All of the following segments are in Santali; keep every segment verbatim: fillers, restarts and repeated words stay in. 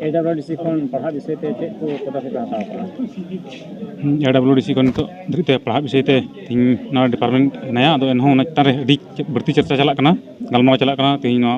AWDC ᱠᱷᱚᱱ ᱯᱟᱲᱦᱟᱜ ᱵᱤᱥᱚᱭ ᱛᱮ ᱪᱮᱫ ᱠᱚ ᱯᱚᱫᱚᱠᱷᱮᱯ ᱯᱮ ᱦᱟᱛᱟᱣ ᱠᱟᱜᱼᱟ? AWDC ᱠᱷᱚᱱ ᱱᱤᱛᱚᱜ ᱫᱷᱟᱹᱨᱤᱡ ᱛᱮ ᱯᱟᱲᱦᱟᱜ ᱵᱤᱥᱚᱭ ᱛᱮ ᱛᱮᱦᱮᱧ ᱱᱚᱣᱟ ᱰᱤᱯᱟᱨᱴᱢᱮᱱᱴ ᱦᱮᱱᱟᱭᱟ, ᱟᱫᱚ ᱮᱱᱦᱚᱸ ᱚᱱᱟ ᱪᱮᱛᱟᱱ ᱨᱮ ᱟᱹᱰᱤ ᱵᱟᱹᱲᱛᱤ ᱪᱟᱨᱪᱟ ᱪᱟᱞᱟᱜ ᱠᱟᱱᱟ, ᱜᱟᱞᱢᱟᱨᱟᱣ ᱪᱟᱞᱟᱜ ᱠᱟᱱᱟ ᱛᱮᱦᱮᱧ ᱱᱚᱣᱟ᱾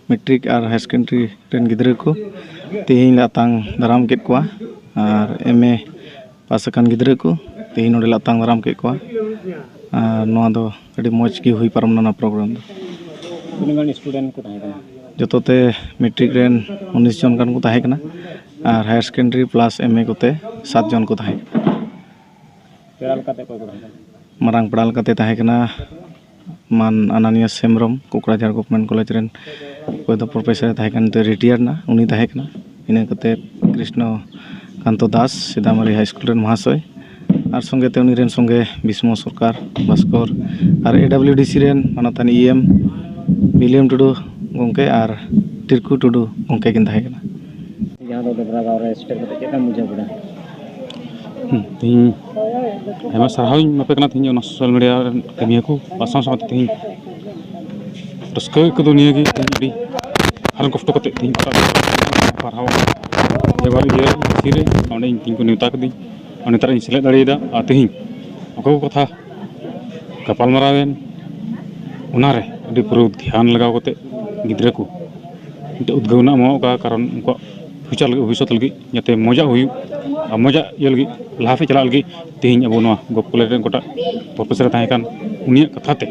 ᱢᱮᱴᱨᱤᱠ ᱟᱨ ᱦᱟᱭᱟᱨ ᱥᱮᱠᱮᱱᱰᱟᱨᱤ ᱨᱮᱱ ᱜᱤᱫᱽᱨᱟᱹ ᱠᱚ ᱛᱮᱦᱮᱧ ᱞᱮ ᱟᱛᱟᱝ ᱫᱟᱨᱟᱢ ᱠᱮᱫ ᱠᱚᱣᱟ ᱟᱨ ᱮᱢ ᱮ ᱯᱟᱥ ᱟᱠᱟᱱ ᱜᱤᱫᱽᱨᱟᱹ ᱠᱚ ᱛᱮᱦᱮᱧ ᱱᱚᱰᱮ ᱞᱮ ᱟᱛᱟᱝ ᱫᱟᱨᱟᱢ ᱠᱮᱫ ᱠᱚᱣᱟ᱾ ᱟᱨ ᱱᱚᱣᱟ ᱫᱚ ᱟᱹᱰᱤ ᱢᱚᱡᱽ ᱜᱮ ᱦᱩᱭ ᱯᱟᱨᱚᱢ ᱞᱮᱱᱟ ᱯᱨᱳᱜᱨᱟᱢ ᱫᱚ᱾ ᱛᱤᱱᱟᱹᱜ ᱜᱟᱱ ᱥᱴᱩᱰᱮᱱᱴ ᱠᱚ ᱛᱟᱦᱮᱸ ᱠᱟᱱᱟ? ᱡᱚᱛᱚ ᱛᱮ ᱢᱮᱴᱨᱤᱠ ᱨᱮᱱ ᱩᱱᱤᱥ ᱡᱚᱱ ᱜᱟᱱ ᱠᱚ ᱛᱟᱦᱮᱸ ᱠᱟᱱᱟ ᱟᱨ ᱦᱟᱭᱟᱨ ᱥᱮᱠᱮᱱᱰᱟᱨᱤ ᱯᱞᱟᱥ ᱮᱢ ᱮ ᱠᱚᱛᱮ ᱥᱟᱛ ᱡᱚᱱ ᱠᱚ ᱛᱟᱦᱮᱸ ᱠᱟᱱᱟ᱾ ᱯᱮᱲᱟ ᱞᱮᱠᱟᱛᱮ ᱚᱠᱚᱭ ᱠᱚ ᱛᱟᱦᱮᱸ ᱠᱟᱱᱟ? ᱢᱟᱨᱟᱝ ᱯᱮᱲᱟ ᱞᱮᱠᱟᱛᱮ ᱛᱟᱦᱮᱸ ᱠᱟᱱᱟ ᱢᱟᱱ ᱟᱱᱟᱱᱤᱭᱟᱥ ᱦᱮᱢᱵᱨᱚᱢ, ᱠᱳᱠᱲᱟᱡᱷᱟᱲ ᱜᱚᱵᱷᱚᱨᱱᱢᱮᱱᱴ ᱠᱚᱞᱮᱡᱽ ᱨᱮᱱ, ᱚᱠᱚᱭ ᱫᱚ ᱯᱨᱚᱯᱷᱮᱥᱚᱨ ᱮ ᱛᱟᱦᱮᱸ ᱠᱟᱱ, ᱱᱤᱛᱚᱜ ᱨᱤᱴᱟᱭᱟᱨ ᱱᱟ, ᱩᱱᱤ ᱛᱟᱦᱮᱸ ᱠᱟᱱᱟ᱾ ᱤᱱᱟᱹ ᱠᱟᱛᱮ ᱠᱨᱤᱥᱱᱚ ᱠᱟᱱᱛᱚ ᱫᱟᱥ, ᱥᱤᱫᱟᱢᱟᱨᱤ ᱦᱟᱭ ᱥᱠᱩᱞ ᱨᱮᱱ ᱢᱚᱦᱟᱥᱚᱭ, ᱟᱨ ᱥᱚᱸᱜᱮ ᱛᱮ ᱩᱱᱤ ᱨᱮᱱ ᱥᱚᱸᱜᱮ ᱵᱷᱤᱥᱢᱚ ᱥᱚᱨᱠᱟᱨ, ᱵᱷᱟᱥᱠᱚᱨ, ᱟᱨ AWDC ᱨᱮᱱ ᱢᱟᱱᱚᱛᱟᱱᱤ EM ᱵᱤᱞᱤᱭᱟᱢ ᱴᱩᱰᱩ ᱜᱚᱢᱠᱮ ᱟᱨ ᱴᱤᱨᱠᱩ ᱴᱩᱰᱩ ᱜᱚᱢᱠᱮ ᱠᱤᱱ ᱛᱟᱦᱮᱸ ᱠᱟᱱᱟ᱾ ᱡᱟᱦᱟᱸ ᱫᱚ ᱰᱚᱵᱨᱟ ᱜᱟᱶ ᱨᱮ ᱥᱮᱴᱮᱨ ᱠᱟᱛᱮ ᱪᱮᱫ ᱞᱮᱠᱟᱢ ᱵᱩᱡᱷᱟᱹᱣ ᱠᱮᱫᱟ? ᱦᱩᱸ, ᱛᱮᱦᱮᱧ ᱟᱭᱢᱟ ᱥᱟᱨᱦᱟᱣ ᱤᱧ ᱮᱢᱟ ᱯᱮ ᱠᱟᱱᱟ, ᱛᱮᱦᱮᱧ ᱚᱱᱟ ᱥᱳᱥᱟᱞ ᱢᱤᱰᱤᱭᱟ ᱨᱮᱱ ᱠᱟᱹᱢᱤᱭᱟᱹ ᱠᱚ ᱟᱨ ᱥᱟᱶ ᱥᱟᱶᱛᱮ ᱛᱮᱦᱮᱧ ᱨᱟᱹᱥᱠᱟᱹ ᱟᱹᱭᱠᱟᱹᱣ ᱫᱚ ᱱᱤᱭᱟᱹ ᱜᱮ, ᱛᱮᱦᱮᱧ ᱟᱹᱰᱤ ᱦᱟᱨᱚᱱ ᱠᱚᱥᱴᱚ ᱠᱟᱛᱮ ᱛᱮᱦᱮᱧ ᱯᱟᱲᱦᱟᱣ ᱡᱟᱭᱜᱟ ᱨᱮ ᱤᱭᱟᱹ ᱛᱷᱤᱨ ᱨᱮ ᱚᱸᱰᱮ ᱤᱧ ᱛᱮᱦᱮᱧ ᱠᱚ ᱱᱮᱣᱛᱟ ᱠᱟᱹᱫᱤᱧ᱾ ᱟᱨ ᱱᱮᱛᱟᱨ ᱤᱧ ᱥᱮᱞᱮᱫ ᱫᱟᱲᱮᱭᱟᱫᱟ᱾ ᱟᱨ ᱛᱮᱦᱮᱧ ᱚᱠᱚᱭ ᱠᱚ ᱠᱟᱛᱷᱟ ᱜᱟᱯᱟᱞᱢᱟᱨᱟᱣ ᱮᱱ, ᱚᱱᱟᱨᱮ ᱟᱹᱰᱤ ᱯᱩᱨᱟᱹ ᱫᱷᱮᱭᱟᱱ ᱞᱟᱜᱟᱣ ᱠᱟᱛᱮ ᱜᱤᱫᱽᱨᱟᱹ ᱠᱚ ᱢᱤᱫᱴᱮᱡ ᱩᱫᱽᱜᱟᱹᱣ ᱨᱮᱱᱟᱜ ᱮᱢᱚᱜ ᱠᱟᱱᱟ, ᱠᱟᱨᱚᱱ ᱩᱱᱠᱩᱣᱟᱜ ᱯᱷᱤᱭᱩᱪᱟᱨ ᱞᱟᱹᱜᱤᱫ, ᱵᱷᱚᱵᱤᱥᱥᱚᱛ ᱞᱟᱹᱜᱤᱫ ᱡᱟᱛᱮ ᱢᱚᱡᱟᱜ ᱦᱩᱭᱩᱜ ᱟᱨ ᱢᱚᱡᱟᱜ ᱤᱭᱟᱹ ᱞᱟᱹᱜᱤᱫ, ᱞᱟᱦᱟ ᱥᱮᱫ ᱪᱟᱞᱟᱜ ᱞᱟᱹᱜᱤᱫ ᱛᱮᱦᱮᱧ ᱟᱵᱚ ᱱᱚᱣᱟ ᱜᱚᱵᱷ ᱠᱚᱞᱮᱡᱽ ᱨᱮᱱ ᱚᱠᱟᱴᱟᱜ ᱯᱨᱚᱯᱷᱮᱥᱚᱨ ᱮ ᱛᱟᱦᱮᱸ ᱠᱟᱱ, ᱩᱱᱤᱭᱟᱜ ᱠᱟᱛᱷᱟ ᱛᱮ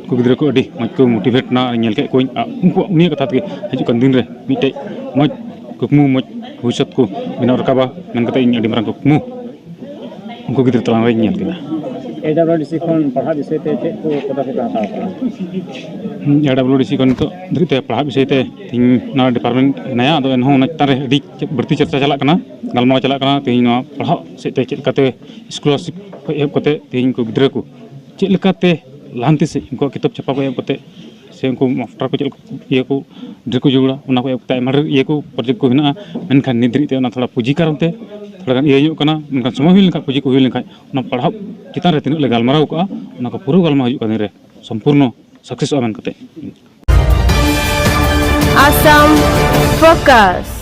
ᱩᱱᱠᱩ ᱜᱤᱫᱽᱨᱟᱹ ᱠᱚ ᱟᱹᱰᱤ ᱢᱚᱡᱽ ᱠᱚ ᱢᱳᱴᱤᱵᱷᱮᱴ ᱮᱱᱟ᱾ ᱧᱮᱞ ᱠᱮᱫ ᱠᱚᱣᱟᱧ, ᱟᱨ ᱩᱱᱠᱩᱣᱟᱜ ᱩᱱᱤᱭᱟᱜ ᱠᱟᱛᱷᱟ ᱛᱮᱜᱮ ᱦᱤᱡᱩᱜ ᱠᱟᱱ ᱫᱤᱱ ᱨᱮ ᱢᱤᱫᱴᱮᱡ ᱢᱚᱡᱽ ᱠᱩᱠᱢᱩ, ᱢᱚᱡᱽ ᱵᱷᱚᱵᱤᱥᱥᱚᱛ ᱠᱚ ᱵᱮᱱᱟᱣ ᱨᱟᱠᱟᱵᱟ ᱢᱮᱱ ᱠᱟᱛᱮ ᱤᱧ ᱟᱹᱰᱤ ᱢᱟᱨᱟᱝ ᱠᱩᱠᱢᱩ ᱩᱱᱠᱩ ᱜᱤᱫᱽᱨᱟᱹ ᱛᱟᱞᱟ ᱨᱮᱧ ᱧᱮᱞ ᱠᱮᱫᱟ᱾ AWDC ᱠᱷᱚᱱ ᱯᱟᱲᱦᱟᱜ ᱵᱤᱥᱚᱭ ᱛᱮ ᱪᱮᱫ ᱠᱚ ᱯᱚᱫᱚᱠᱷᱮᱯ ᱯᱮ ᱦᱟᱛᱟᱣ ᱠᱟᱜᱼᱟ? ᱦᱩᱸ, AWDC ᱠᱷᱚᱱ ᱱᱤᱛᱚᱜ ᱫᱷᱟᱹᱨᱤᱡ ᱛᱮ ᱯᱟᱲᱦᱟᱜ ᱵᱤᱥᱚᱭ ᱛᱮ ᱛᱮᱦᱮᱧ ᱱᱚᱣᱟ ᱰᱤᱯᱟᱨᱴᱢᱮᱱᱴ ᱦᱮᱱᱟᱭᱟ, ᱟᱫᱚ ᱮᱱᱦᱚᱸ ᱚᱱᱟ ᱪᱮᱛᱟᱱ ᱨᱮ ᱟᱹᱰᱤ ᱵᱟᱹᱲᱛᱤ ᱪᱟᱨᱪᱟ ᱪᱟᱞᱟᱜ ᱠᱟᱱᱟ, ᱜᱟᱞᱢᱟᱨᱟᱣ ᱪᱟᱞᱟᱜ ᱠᱟᱱᱟ᱾ ᱛᱮᱦᱮᱧ ᱱᱚᱣᱟ ᱯᱟᱲᱦᱟᱜ ᱥᱮᱫ ᱛᱮ ᱪᱮᱫ ᱞᱮᱠᱟᱛᱮ ᱥᱠᱚᱞᱟᱨᱥᱤᱯ ᱠᱷᱚᱱ ᱮᱦᱚᱵ ᱠᱟᱛᱮ ᱛᱮᱦᱮᱧ ᱠᱚ ᱜᱤᱫᱽᱨᱟᱹ ᱠᱚ ᱪᱮᱫ ᱞᱮᱠᱟᱛᱮ ᱞᱟᱦᱟᱱᱛᱤ ᱥᱮᱫ ᱩᱱᱠᱩᱣᱟᱜ ᱠᱤᱛᱟᱹᱵ ᱪᱷᱟᱯᱟ ᱠᱚ ᱮᱦᱚᱵ ᱠᱟᱛᱮ ᱥᱮ ᱩᱱᱠᱩ ᱢᱟᱥᱴᱟᱨ ᱠᱚ ᱪᱮᱫ ᱞᱮᱠᱟ ᱤᱭᱟᱹ ᱠᱚ ᱰᱨᱤᱞ ᱠᱚ ᱡᱟᱹᱨᱩᱲᱟ, ᱚᱱᱟ ᱠᱚ ᱮᱦᱚᱵ ᱠᱟᱛᱮ ᱟᱭᱢᱟ ᱰᱷᱮᱨ ᱤᱭᱟᱹ ᱠᱚ ᱯᱨᱚᱡᱮᱠᱴ ᱠᱚ ᱦᱮᱱᱟᱜᱼᱟ᱾ ᱢᱮᱱᱠᱷᱟᱱ ᱱᱤᱛ ᱫᱷᱟᱹᱨᱤᱡ ᱛᱮ ᱚᱱᱟ ᱛᱷᱚᱲᱟ ᱯᱩᱸᱡᱤ ᱠᱟᱨᱚᱱ ᱛᱮ ᱛᱷᱚᱲᱟ ᱜᱟᱱ ᱤᱭᱟᱹ ᱧᱚᱜ ᱠᱟᱱᱟ᱾ ᱢᱮᱱᱠᱷᱟᱱ ᱥᱚᱢᱚᱭ ᱦᱩᱭ ᱞᱮᱱᱠᱷᱟᱱ, ᱯᱩᱸᱡᱤ ᱠᱚ ᱦᱩᱭ ᱞᱮᱱᱠᱷᱟᱱ, ᱚᱱᱟ ᱯᱟᱲᱦᱟᱣ ᱪᱮᱛᱟᱱ ᱨᱮ ᱛᱤᱱᱟᱹᱜ ᱞᱮ ᱜᱟᱞᱢᱟᱨᱟᱣ ᱠᱟᱜᱼᱟ, ᱚᱱᱟ ᱠᱚ ᱯᱩᱨᱟᱹ ᱜᱟᱞᱢᱟᱨᱟᱣ ᱦᱤᱡᱩᱜ ᱠᱟᱱ ᱫᱤᱱ ᱨᱮ ᱥᱚᱢᱯᱩᱨᱱᱚ ᱥᱟᱠᱥᱮᱥᱚᱜᱼᱟ ᱢᱮᱱ ᱠᱟᱛᱮ᱾ Assam Focus.